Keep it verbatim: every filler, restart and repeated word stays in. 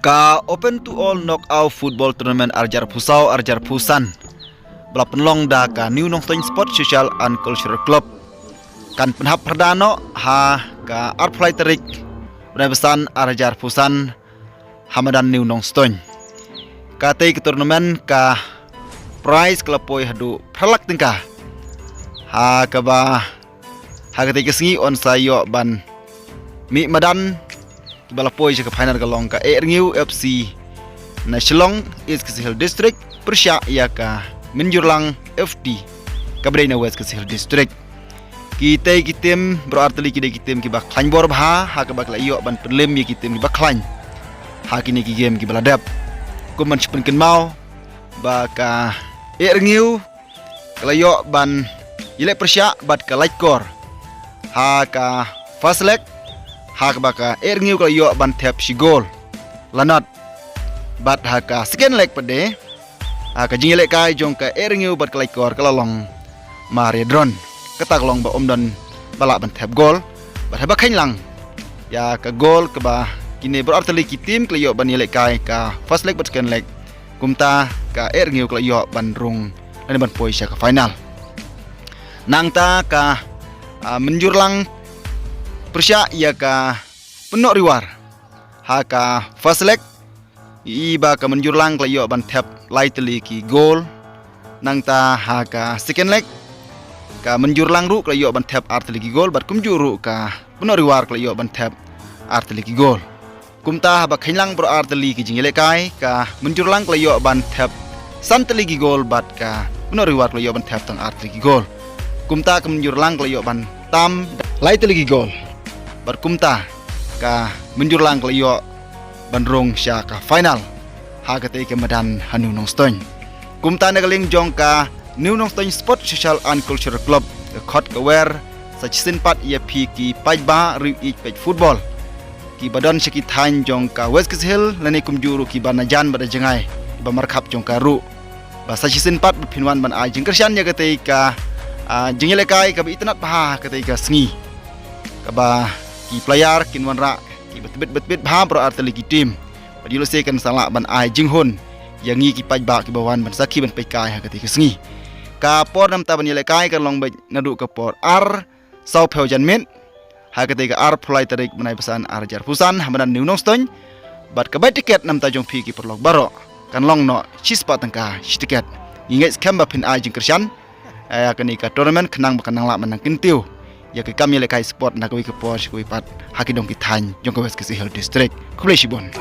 Ka Open to All Knockout Football Tournament ar hajar arphew saw ar hajar arphew san ba la pynlong da ka New Nongstoiñ Sport Social and Cultural Club kan pynhap pyrda noh ha ka arphew lai tarik bnai ba san ar hajar arphew san ha madan New Nongstoiñ. Katei ka tournament ka prize ka la poi haduh phra lak tyngka, ha kaba ha katei ka sngi yn sa ïoh ban mih madan kiba la poi sha ka final ka long ka Ehrngiew F C na Shillong, East Khasi Hills District, pyrshah ïa ka Mynjurlang F T kaba dei na West Khasi Hills District. Kitei ki team baroh artylli ki dei ki team kiba khlaiñ bor bha, ha kaba ki la ïoh ban pynlem ïa ki team kiba khlaiñ ha kine ki game kiba la dep. Kum ban shu pynkynmaw ba ka Ehrngiew ka la ïoh ban ïaleh pyrshah bad ka Laitkor ha ka first leg, ha kaba ka Ehrngiew ka la ïoh ban thep shi goal la nod. Bad ha ka second leg pat de, ha ka jingïalehkai jong ka Ehrngiew bad ka Laitkor ka la long mar ïadron. Kata ka long ba ym don ba lah ban thep goal. Bad haba kheiñ lang ïa ka goal kaba kine baroh artylli ki team ki la ïoh ban ïalehkai ka first leg bad second leg, kumta ka Ehrngiew ka la ïoh ban rung lane ban poi sha ka final. Nangta ka, ah, Mynjurlang pyrshah ïa ka Pynnohriwar ha ka first leg, i ba ka Mynjurlang ka la ïoh ban thep lai tylli ki goal. Nangta ha ka second leg, ka Mynjurlang ruh ka la ïoh ban thep ar tylli ki goal, bad kumjuh ruh ka Pynnohriwar ka la ïoh ban thep ar tylli ki goal. Kumta haba kheiñ lang baroh artylli ki jingïalehkai, ka Mynjurlang ka la ïoh ban thep san tylli ki goal bad ka Pynnohriwar ka la ïoh ban thep tang ar tylli ki goal. Kumta ka Mynjurlang ka la ïoh ban tam lai tylli ki goal. Bad kumta ka Mynjurlang ka la ïoh ban rung sha ka final ha katei ka madan ha New Nongstoiñ. Kumta na ka liang jong ka New Nongstoiñ Sport Social and Cultural Club, ka khot ka wer sa shisien pat ïa phi ki paidbah riew ïeit peit football kiba don sha ki thaiñ jong ka West Khasi Hills lane kumjuh ruh kiba na jan bad na jngai, kiba markhap jong ka ruh, ba sa shisien pat ba phin wan ban ai jingkyrshan ïa katei ka, ah, jingïalehkai kaba itynnad bha ha katei ka sngi, kaba ki player kin wanrah kiba tbit ba tbit bha baroh artylli ki team. Bad ïoh lehse kan sa lah ban ai jinghun ïa ngi ki paidbah kiba wan ban sakhi ban peitkai ha katei ka sngi. Ka por namar ban ïalehkai kan long beit naduh ka por ar sawphew janmiet ha katei ka arphew lai tarik bnai ba san ar hajar arphew san ha madan New Nongstoiñ. Bad ka bai tiket namar jong phi ki paralok baroh kan long noh shispah tyngka shi tiket. Ngi ngeit skhem ba phin ai jingkyrshan ïa kane ka tournament khnang ba kan nang lah ban nang kyntiew ïa ka kam ïalehkai sport na kawei ka por sha kawei pat ha ki dong ki thaiñ jong ka West Khasi Hills District. Khublei shibun.